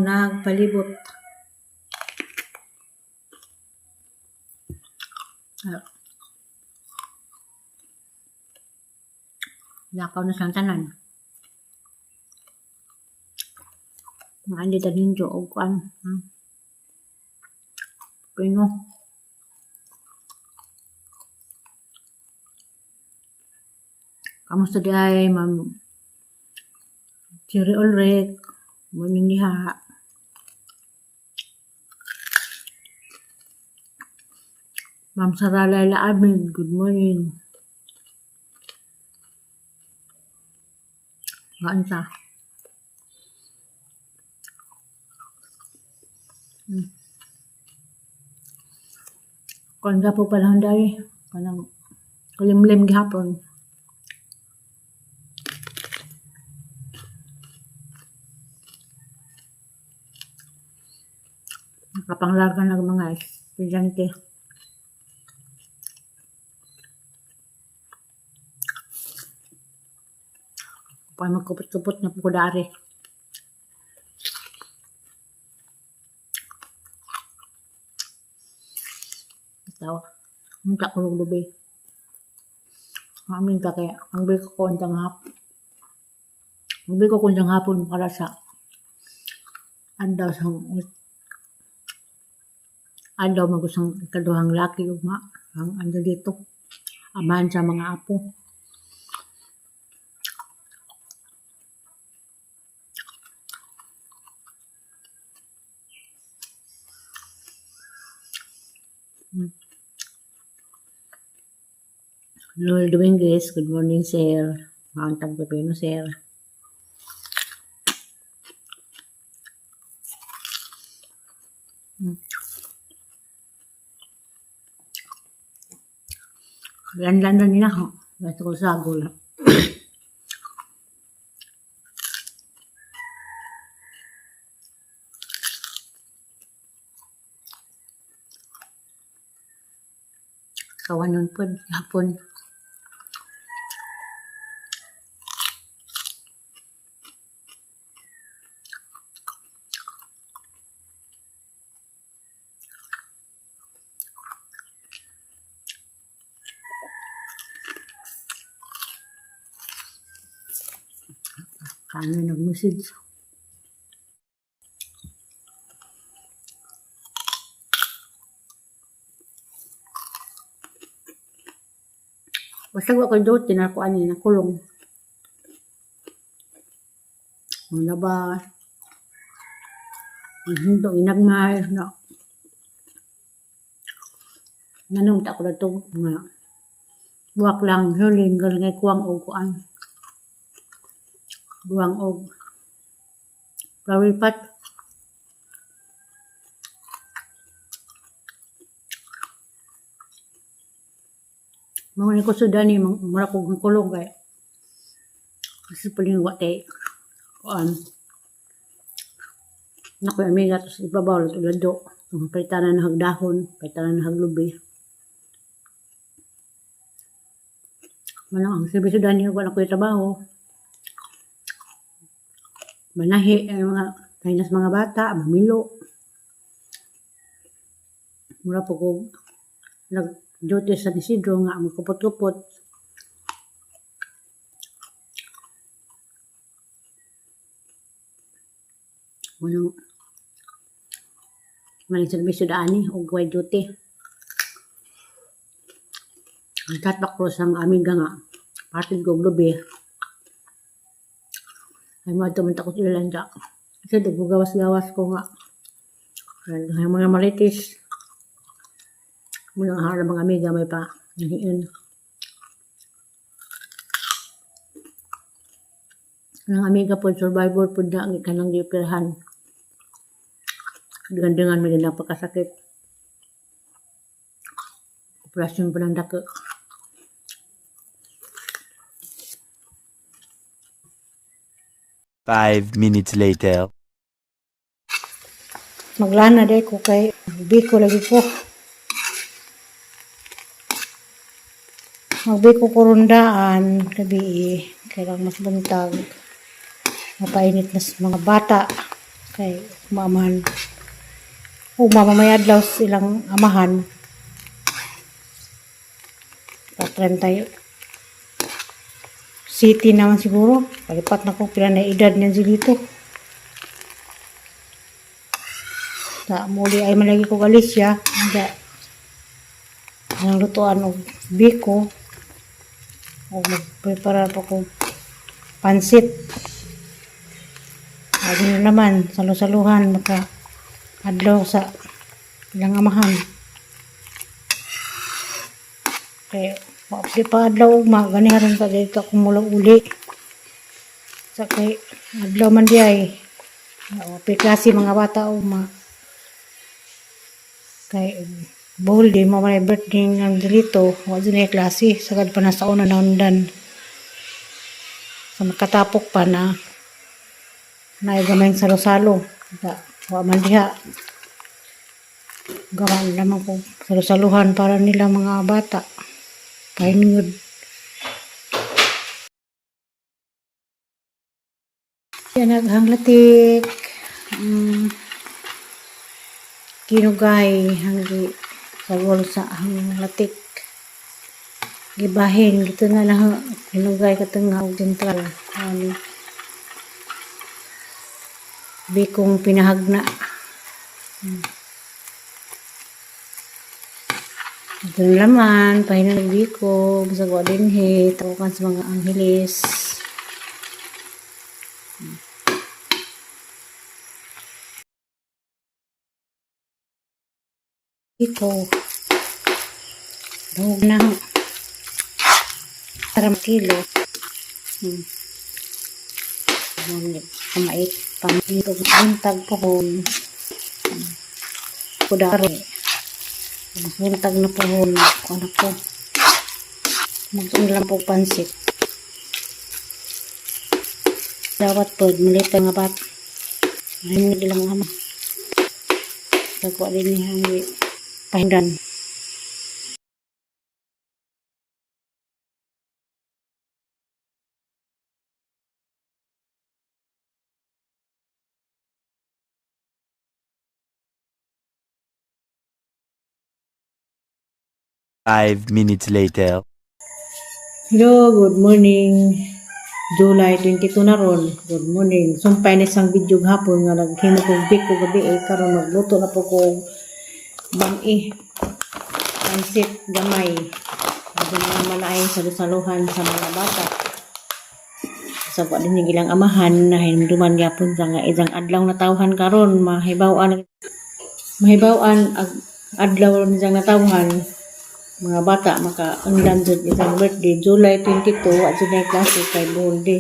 nagpalibot. Ah. Lakaw na sa tanan. Mga andi taninjo og kuan. Pino. Kamusta di ay, Ma'am Cherry Ulrich? Morning diha. Ma'am Sara Laila Abid, good morning. Gaan sa. Kuan po panahon dai, kanang kulimlim gihapon. Nakapanglarga na ang mga estudyante. Pa magkupot-kupot na po dari. Itaw. Ang takulog lubi. Amin ka kaya. Ang biko ko ang hapon. Ang biko ko ang hapon para sa adlaw sa adlaw magusang ikaduhang laki ugma ang ando dito. Amahan sa mga apo. Noel Dominguez, good morning, sir. Maantang pepino, sir. Lanlan na nila ako. Basta ko sagol. Kawanon po, hapon. Kano nag-message. Basta wa ko duty na ko ani nakulong. Ang labas. Ang hindong inagmay na. Nanong ta ko dato nga buwak lang huling galing kuwang og kuan. Buwang og flower pot. Mga ni ko sudani mura kog kulong kay kasi paling wa tay kuan. Nako amiga tos ibabaw tulado. Palitanan na hagdahon, palitanan na haglubi. Manang ang serbisyo dani wala ko'y trabaho. Manahi ang mga kainas mga bata, mamilo. Mura po kog nag-duty sa Isidro nga magkupot-kupot. Manang maling serbisyo daani og way duty. Ang tatpak ko sa amiga nga patid ko og lubi. Ay mo man ta ko sila da. Kasi gawas-gawas ko nga. Ay, mga marites. Muna ang harap mga amiga may pa nahiin. Ang amiga po survivor po na ang kanang gipirhan. Dengan-dengan may napakasakit. Operasyon pa ng dako. 5 minutes later. Maglana day ko kay biko lagi ko. Magbiko ko rundaan gabi kailang mas buntag. Mapainit na sa mga bata. Kay maman ug mamamay adlaw silang amahan. Pa 30 city naman siguro. Palipat na ko pila na edad niyan dito. Sa muli ay malagi ko Galicia. Hindi. Ang lutuan og biko. O magprepara pa ko pansit. Sabi na naman, salu-saluhan, maka adlaw sa ilang amahan. Kaya, di pa adlaw ugma, gani haron ka dito akong mula uli. Sa kay, adlaw man di ay, o, klase mga bata ugma. Kay, bowl di mo man ay birthday ng dito, wa dyan ay klase, sagad pa na sa una na undan. Sa makatapok pa na, na gamay salo-salo. Wa man diha. Gawa naman ko salo-saluhan para nila mga bata. Pahingod. Yan naghanglatik. Kinugay hanggi sagol sa hanglatik. Gibahin gito na lang kinugay katong og sentral. Ani bikong pinahagna. Ito na laman, pahinang biko, bisag wa dinhi, tawakan sa mga angheles. Biko. Dahog na. Para kilo. Pamait, pamintog, buntag pohon. Kudaro. Buntag na pohon. Anak ko. Magtong lang po pansit. Dawat po, malipay nga bat. Ngayon lang ama. Nagwa din niya ang pahindan. 5 minutes later. Hello, good morning. July 22 na ron. Good morning. Sumpay ni isang video hapon nga naghimo kog biko gabi eh karon magluto na po ko og bang-i. Pansit gamay. Ito na naman ay salu-saluhan sa mga bata. Sa wa din yung ilang amahan na hinumduman gyapon sa nga isang adlaw na tawhan karon mahibaw-an mahibaw-an ag adlaw niyang natawhan mga bata maka undan jud isang birthday July 22, wa jud na klase kay birthday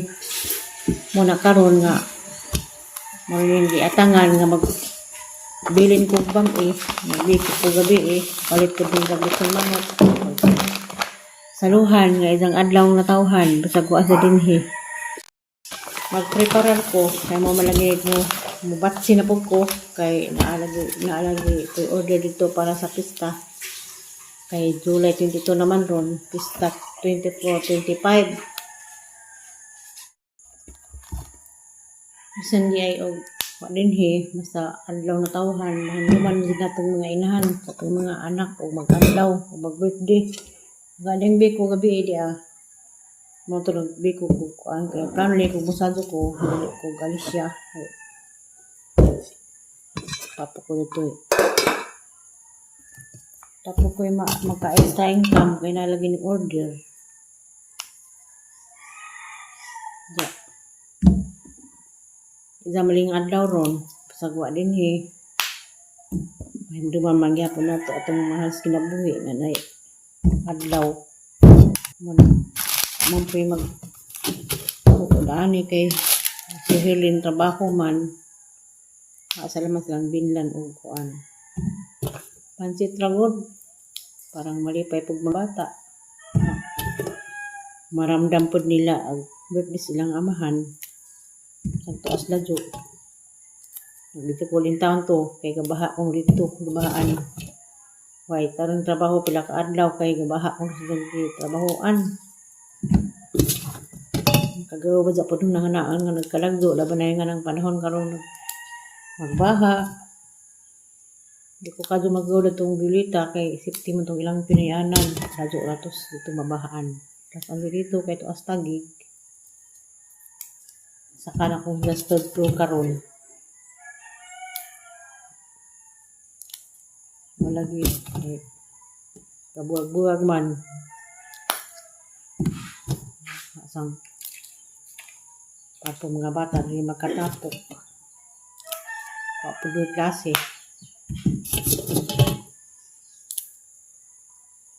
mo na karon nga mo rin giatangan nga mag bilin ko bang eh magbiko ko gabi eh palit ko din gabi sa manok saluhan nga isang adlaw na tawhan bisag wa sa dinhi. Magpreparar ko kay mo malagi mo mubatsi na pud ko kay naalagi naalagi ko order dito para sa pista kay July 22 naman ron, pista 24, 25. Bisan di ay og wa dinhi basta adlaw na tawhan, mahinduman gid natong mga inahan sa atong mga anak og mag-adlaw o mag-birthday. Galing biko gabi eh, di ah. Mo to biko ko kuan kay plano ni ko musado ko dili ko Galicia. Tapo ko dito eh. Tapo ko yung maka-extra income kay nalagi ni order. Ja. Isa maling adlaw ron, pasagwa dinhi. Mahinduman man gyapon nato atong mahal sa kinabuhi nga nay adlaw. Mon man po'y mag ani kay si Helen trabaho man. Asa naman silang binlan og kuan. Pansit ra gud. Parang malipay pug mga bata. Ah, maramdam pod nila ang birthday silang amahan. Santo as ladyo. Dito ko taon to kay gabaha kong dito gabahaan. Way tarong trabaho pila ka adlaw kay gabaha kong sa trabahoan. Kagawa ba sa pod nang hanaan nga nagkalagdo laban na nga ng panahon karon. Magbaha. Di ko kadyo magaw tong Violeta kay safety man tong ilang pinayanan. Radyo ratos dito mabahaan. Tapos ang dito kay to astagig. Saka na kong sa third floor karon. Wala gi eh, kabuwag-buwag man. Asang papo mga bata di makatapok. Wa pud klase.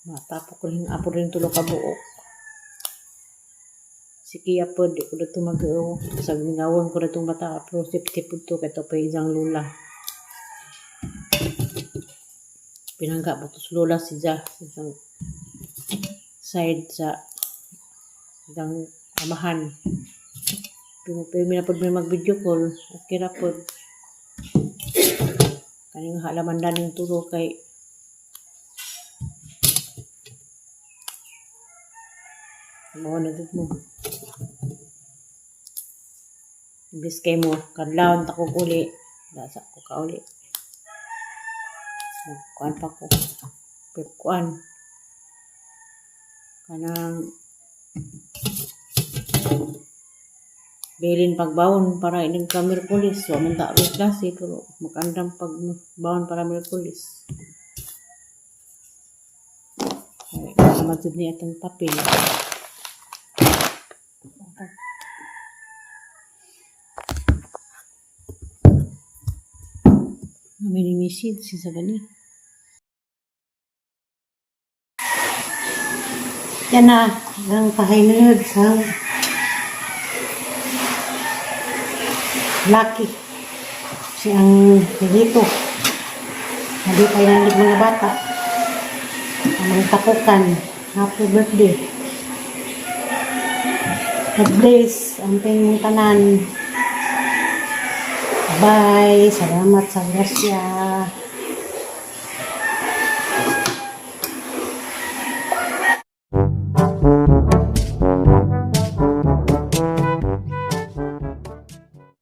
Matapok ko rin apo rin tulo ka buok. Si Kia pod di ko dito mag-uo. Sa mingawan ko na itong bata pero safety pod to kay to pa isang lula. Pinangga po to sa lula si Ja isang side sa isang amahan. Pero na pod may mag-video call. Okay ra pod. Kaning halaman daning tulo kay mao na jud mo. Imbis kay mo, kadlawon ta kog uli. Wala sa ko kauli. Kuan pa ko. Kuan. Kanang bilin pagbawon para ining ka Miyerkules. Wa man ta ro klase pero makandam pag bawon para Miyerkules. Ay, naman jud ni atong papel. May message si Sabani. Yan na, ang pahinunod sa Lucky. Si ang dito. Hindi pa yan mga bata. Ang mga tapukan. Happy birthday. God bless. Ang mong tanan. Bye. Salamat sa grasya.